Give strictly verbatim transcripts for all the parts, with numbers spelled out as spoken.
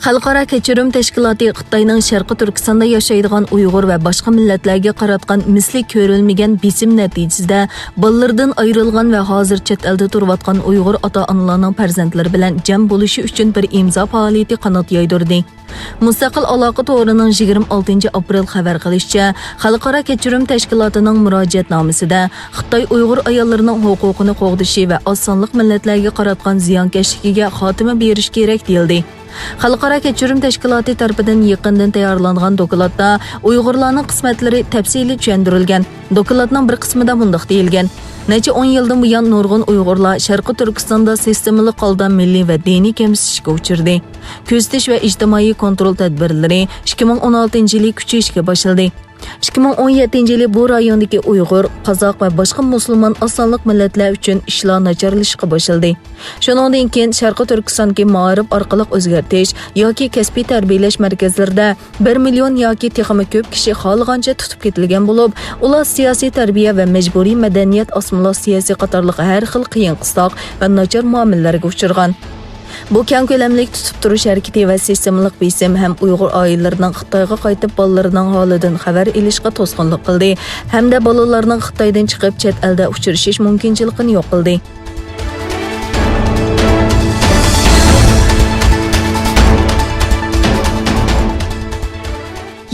خەلقئارا كەچۈرۈم تەشكىلاتى خىتاينىڭ شەرقىي تۈركىستاندا ياشايدىغان ئۇيغۇر ۋە باشقا مىللەتلەرگە قاراتقان مىسلى كۆرۈلمىگەن بېسىم نەتىجىسىدە بالىلىرىدىن ئايرىلغان ۋە ھازىر چەت ئەلدە تۇرۇۋاتقان ئۇيغۇر ئاتا-ئانىلارنىڭ پەرزەنتلىرى بىلەن جەم بولۇشى ئۈچۈن بىر ئىمزا پائالىيىتى قانات يايدۇردى. مۇستەقىل ئالاقە تورىنىڭ يىگىرمە ئالتىنچى ئاپرېل خەۋەر قىلىشىچە، خەلقئارا كەچۈرۈم تەشكىلاتىنىڭ مۇراجىئەتنامىسىدە خىتاي ئۇيغۇر ئاياللىرىنىڭ ھوقۇقىنى قوغدىشى ۋە ئاز سانلىق مىللەتلەرگە قاراتقان زىيانكەشلىكىگە خاتىمە بېرىش كېرەك، دېيىلدى. خەلقئارا كەچۈرۈم تەشكىلاتى تەرىپىدىن يېقىندىن تەييارلانغان دوكلاتتا ئۇيغۇرلارنىڭ قىسمەتلىرى تەپسىلىي چۈشەندۈرۈلگەن. دوكلاتنىڭ بىر قىسمىدا مۇنداق دېيىلگەن: نەچچە ئون يىلدىن بۇيان نۇرغۇن ئۇيغۇرلار شەرقىي تۈركىستاندا سىستېمىلىق ھالدا مىللىي ۋە دىنىي كەمسىتىشكە ئۇچرىدى. كۆزىتىش ۋە ئىجتىمائىي كونترول تەدبىرلىرى ئىككى مىڭ ئون ئالتىنچى يىلى كۈچىيىشكە باشلىدى. ئىككى مىڭ ئون يەتتىنچى يىلى بۇ رايوندىكى ئۇيغۇر، قازاق ۋە باشقا مۇسۇلمان ئاز سانلىق مىللەتلەر ئۈچۈن ئىشلار ناچارلىشىشقا باشلىدى. شۇنىڭدىن كېيىن شەرقىي تۈركىستاندىكى مائارىپ ئارقىلىق ئۆزگەرتىش ياكى كەسپىي تەربىيەلەش مەركەزلىرىدە بىر مىليون ياكى تېخىمۇ كۆپ كىشى خالىغانچە تۇتۇپ كېتىلگەن بولۇپ، ئۇلار سىياسىي تەربىيە ۋە مەجبۇرىي مەدەنىيەت ئاسسىمىلياتسىيەسى قاتارلىق ھەر خىل قىيىن-قىستاق ۋە ناچار مۇئامىلىلەرگە ئۇچرىغان. بۇ كەڭ كۆلەملىك تۇتۇپ تۇرۇش ھەرىكىتى ۋە سىستېمىلىق بېسىم ھەم ئۇيغۇر ئائىلىلىرىنىڭ خىتايغا قايتىپ بالىلىرىنىڭ ھالىدىن خەۋەر ئېلىشقا توسقۇنلۇق قىلدى ھەمدە بالىلارنىڭ خىتايدىن چىقىپ چەت ئەلدە ئۇچرىشىش مۇمكىنچىلىكىنى يوق قىلدى.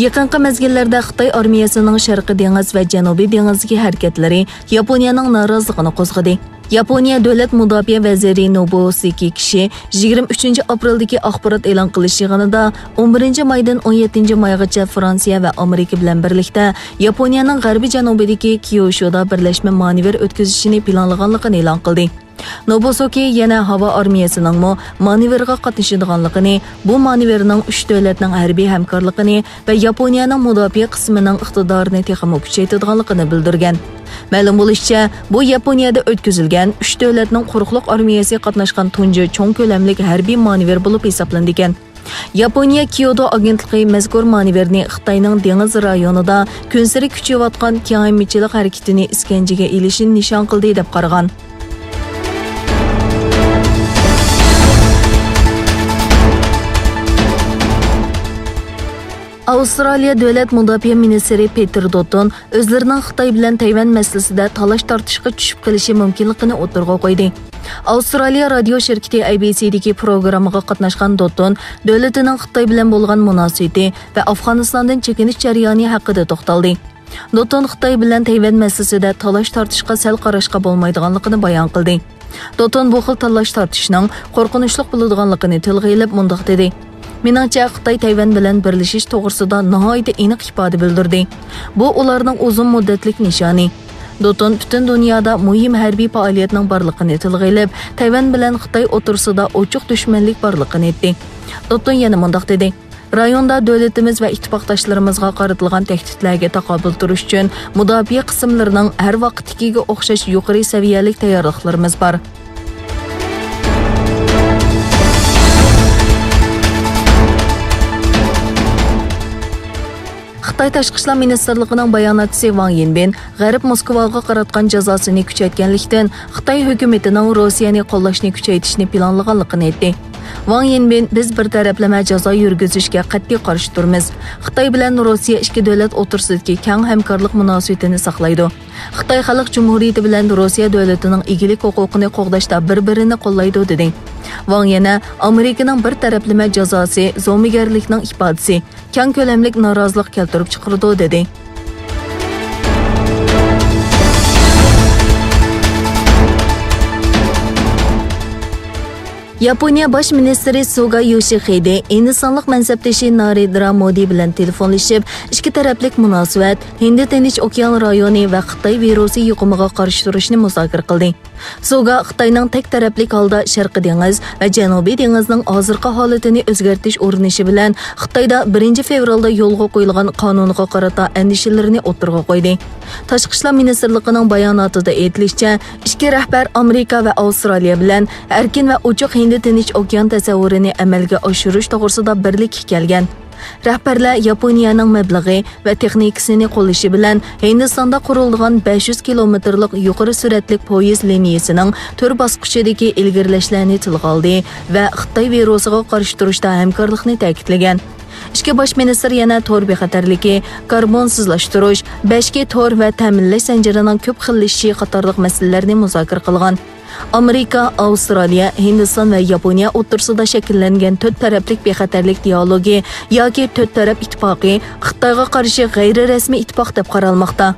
يېقىنقى مەزگىللەردە خىتاي ئارمىيەسىنىڭ شەرقىي دېڭىز ۋە جەنۇبىي دېڭىزدىكى ھەرىكەتلىرى ياپونىيەنىڭ نارازىلىقىنى قوزغىدى. ياپونىيە دۆلەت مۇداپىئە ۋەزىرى نوبۇئو سېكى كىشى يىگىرمە ئۈچىنچى ئاپرېلدىكى ئاخبارات ئېلان قىلىش يىغىنىدا ئون بىرىنچى مايدىن ئون يەتتىنچى مايغىچە فرانسىيە ۋە ئامېرىكا بىلەن بىرلىكتە ياپونىيەنىڭ غەربىي جەنۇبىدىكى كيۇشۇدا بىرلەشمە مانېۋىر ئۆتكۈزۈشىنى پىلانلىغانلىقىنى ئېلان قىلدى. نوبۇسوكى يەنە ھاۋا ئارمىيەسىنىڭمۇ مانېۋىرغا قاتنىشىدىغانلىقىنى، بۇ مانېۋىرنىڭ ئۈچ دۆلەتنىڭ ھەربىي ھەمكارلىقىنى ۋە ياپونىيەنىڭ مۇداپىئە قىسمىنىڭ ئىقتىدارىنى تېخىمۇ كۈچەيتىدىغانلىقىنى بىلدۈرگەن. مەلۇم بولۇشىچە، بۇ ياپونىيەدە ئۆتكۈزۈلگەن ئۈچ دۆلەتنىڭ قۇرۇقلۇق ئارمىيەسى قاتناشقان تۇنجى چوڭ كۆلەملىك ھەربىي مانېۋىر بولۇپ ھېسابلىنىدىكەن. ياپونىيە كيودو ئاگېنتلىقى مەزكۇر مانېۋىرنى خىتاينىڭ دېڭىز رايونىدا كۈنسېرى كۈچىيىۋاتقان كېڭەيمىچىلىك ھەرىكىتىنى ئىسكەنجىگە ئېلىشنى نىشان قىلدى، دەپ قارىغان. ئاۋسترالىيە دۆلەت مۇداپىئە مىنىستىرى پېتېر دوتون ئۆزلىرىنىڭ خىتاي بىلەن تەيۋەن مەسىلىسىدە تالاش-تارتىشقا چۈشۈپ قېلىشى مۇمكىنلىقىنى ئوتتۇرىغا قويدى. ئاۋسترالىيە رادىيو شىركىتى ئەي بى سىدىكى پروگراممىغا قاتناشقان دوتون دۆلىتىنىڭ خىتاي بىلەن بولغان مۇناسىۋىتى ۋە ئافغانىستاندىن چېكىنىش جەريانى ھەققىدە توختالدى. دوتون خىتاي بىلەن تەيۋەن مەسىلىسىدە تالاش-تارتىشقا سەل قاراشقا بولمايدىغانلىقىنى بايان قىلدى. دوتون بۇ خىل تالاش-تارتىشنىڭ قورقۇنچلۇق بولىدىغانلىقىنى تىلغا ئېلىپ مۇنداق دېدى: مېنىڭچە، خىتاي تەيۋەن بىلەن بىرلىشىش توغرىسىدا ناھايىتى ئېنىق ئىپادە بىلدۈردى. بۇ ئۇلارنىڭ ئۇزۇن مۇددەتلىك نىشانى. دوتون پۈتۈن دۇنيادا مۇھىم ھەربىي پائالىيەتنىڭ بارلىقىنى تىلغا ئېلىپ، تەيۋەن بىلەن خىتاي ئوتتۇرىسىدا ئوچۇق دۈشمەنلىك بارلىقىنى ئېيتتى. دوتون يەنە مۇنداق دېدى: رايوندا دۆلىتىمىز ۋە ئىتتىپاقداشلىرىمىزغا قارىتىلغان تەھدىتلەرگە تاقابىل تۇرۇش ئۈچۈن مۇداپىئە قىسىملىرىنىڭ ھەر ۋاقىتتىكىگە ئوخشاش يۇقىرى سەۋىيەلىك تەييارلىقلىرىمىز بار. خىتاي تاشقى ئىشلار مىنىستىرلىقىنىڭ باياناتچىسى ۋاڭ يىنبىن غەرب موسكۋاغا قاراتقان جازاسىنى كۈچەيتكەنلىكتىن، خىتاي ھۆكۈمىتىنىڭ روسىيەنى قوللاشنى كۈچەيتىشنى پىلانلىغانلىقىنى ئېيتتى. ۋاڭ يىنبىن: بىز بىر تەرەپلىمە جازا يۈرگۈزۈشكە قەتئىي قارشى تۇرىمىز. خىتاي بىلەن روسىيە ئىككى دۆلەت ئوتتۇرىسىدىكى كەڭ ھەمكارلىق مۇناسىۋىتىنى ساقلايدۇ. خىتاي خەلق جۇمھۇرىيىتى بىلەن روسىيە دۆلىتىنىڭ ئىگىلىك ھوقۇقىنى قوغداشتا بىر-بىرىنى قوللايدۇ، دېدى. ۋاڭ يەنە ئامېرىكىنىڭ بىر تەرەپلىمە جازاسى زومىگەرلىكنىڭ ئىپادىسى، كەڭ كۆلەملىك نارازىلىق كەلتۈرۈپ چىقىرىدۇ، دېدى. ياپونىيە باش مىنىستىرى سۇگا يوشىخىدې ھىندىستانلىق مەنسەپدىشى نارېندرا مودى بىلەن تېلېفونلىشىپ، ئىككى تەرەپلىك مۇناسىۋەت، ھىندى تىنچ ئوكيان رايونى ۋە خىتاي ۋىرۇسى يۇقۇمىغا قارشى تۇرۇشنى مۇزاكىرە قىلدى. سۇگا خىتاينىڭ تەك تەرەپلىك ھالدا شەرقىي دېڭىز ۋە جەنۇبىي دېڭىزنىڭ ھازىرقى ھالىتىنى ئۆزگەرتىش ئۇرۇنۇشى بىلەن خىتايدا بىرىنچى فېۋرالدا يولغا قويۇلغان قانۇنغا قارىتا ئەندىشىلىرىنى ئوتتۇرىغا قويدى. تاشقى ئىشلار مىنىستىرلىقىنىڭ باياناتىدا ئېيتىلىشىچە، ئىككى رەھبەر ئامېرىكا ۋە ئاۋسترالىيە بىلەن ئەركىن ۋە ئوچۇق ھىندى تىنچ ئوكيان تەسەۋۋۇرىنى ئەمەلگە ئاشۇرۇش توغرىسىدا بىرلىككە كەلگەن. رەھبەرلەر ياپونىيەنىڭ مەبلىغى ۋە تېخنىكىسىنى قوللىشى بىلەن ھىندىستاندا قۇرۇلىدىغان بەش يۈز كىلومېتىرلىق يۇقىرى سۈرئەتلىك پويىز لىنىيىسىنىڭ تۈر باسقۇچىدىكى ئىلگىرىلەشلەرنى تىلغا ئالدى ۋە خىتاي ۋىرۇسىغا قارشى تۇرۇشتا ھەمكارلىقنى تەكىتلىگەن. ئىككى باش مىنىستىر يەنە تور بىخەتەرلىكى، كاربونسىزلاشتۇرۇش، بەش گى تور ۋە تەمىنلەش زەنجىرىنىڭ كۆپ خىللىشىشى قاتارلىق مەسىلىلەرنى مۇزاكىرە قىلغان. ئامېرىكا، ئاۋسترالىيە، ھىندىستان ۋە ياپونىيە ئوتتۇرىسىدا شەكىللەنگەن تۆت تەرەپلىك بىخەتەرلىك دىئالوگى ياكى تۆت تەرەپ ئىتتىپاقى خىتايغا قارشى غەيرىي رەسمىي ئىتتىپاق دەپ قارالماقتا.